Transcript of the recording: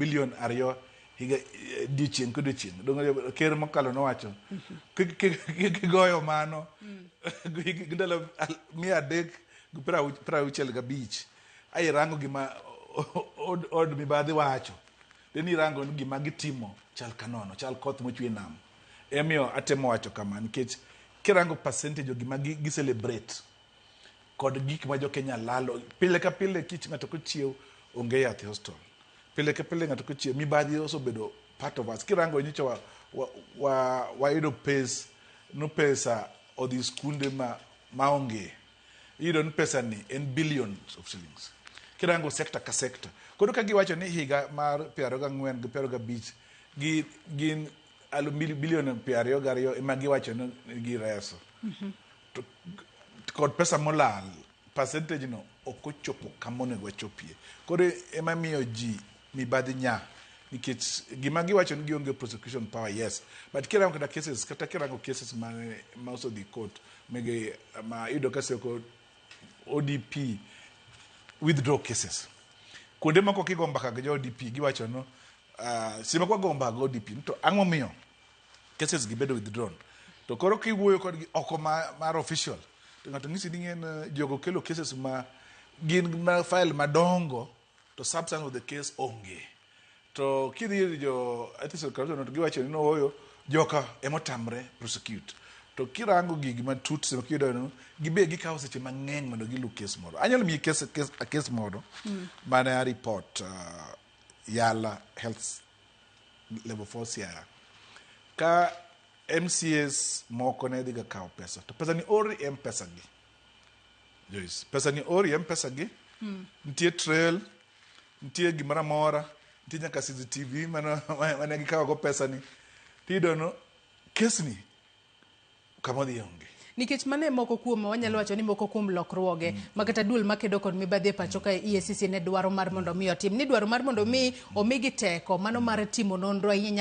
bilion 2 higa odiochieng' kodiochieng'. Donge ker mokalo nowacho kigoyo mano gi ndalo 365 ai irango gima od mibadhi wacho, then irango ni gima gitimo chal ka nono, chal koth mochwe e nam. Emiyo atemo wacho kama nikech kirango percentage of gima gi celebrate kod gik ma jo Kenya lalo pile ka pile, kich ng'ato kochiew onge yath e hospital, pile ka pile ng'ato kochiew, mibadhi osebedo part of us. Kirango nyocha wayudo pes no, pesa odhi skunde ma maonge, iyudo ni pesa ni en billions of shillings kirango sector ka sector. Koro ka giwacho ni higa mar 24 gi 25 gi gin bilion 22 ema giwacho ni gireso to kod pesa molal, percentage no ok ochopo kama onego wachopie. Koro ema miyo ji mibadhi nya, nikech gima giwacho ni gionge prosecution power, yes, but kirango kata cases, kata kirango cases ma osedhi court mege ma iyudo ka seko ODP withdraw cases kuonde moko. Kigo mbaka gi jo ODP, giwacho no seche moko wago mbaka gi ODP to ang'o miyo cases gi bedo withdrawn? To koro kiwuoyo kodgi oko mar official, to ng'ato ng'isi ni ng'en jogo kelo cases ma gin ma file madongo to substance of the case onge. To kidhi ir jo ethics and corruption to giwacho ni nooyo joka emotamre prosecute. To kirango gigi matut, sama kiyudo no gibe gikawo seche mang'eny mondo gilu case moro. Anyalo miyi case moro mane a report Yala Health Level 4 Siaya, ka MCAs moko ne dhi ga kawo pesa, to pesa ni ori e M-Pesa gi. Joyce, pesa ni ori e M-Pesa gi, nitie trail, nitie gimoro amora, nitie nyaka CCTV mane gikawo go pesa ni. Tiyudo no case ni kama odhi onge. Nikech mano e moko kuom, wanyalo wacho ni moko kuom lokruoge ma kata duol makedo kod mibadhi e pacho ka EACC ne dwaro mar mondo mi otim ni dwaro mar mondo mi omigi teko mano mar timo nonro ahinya nyaka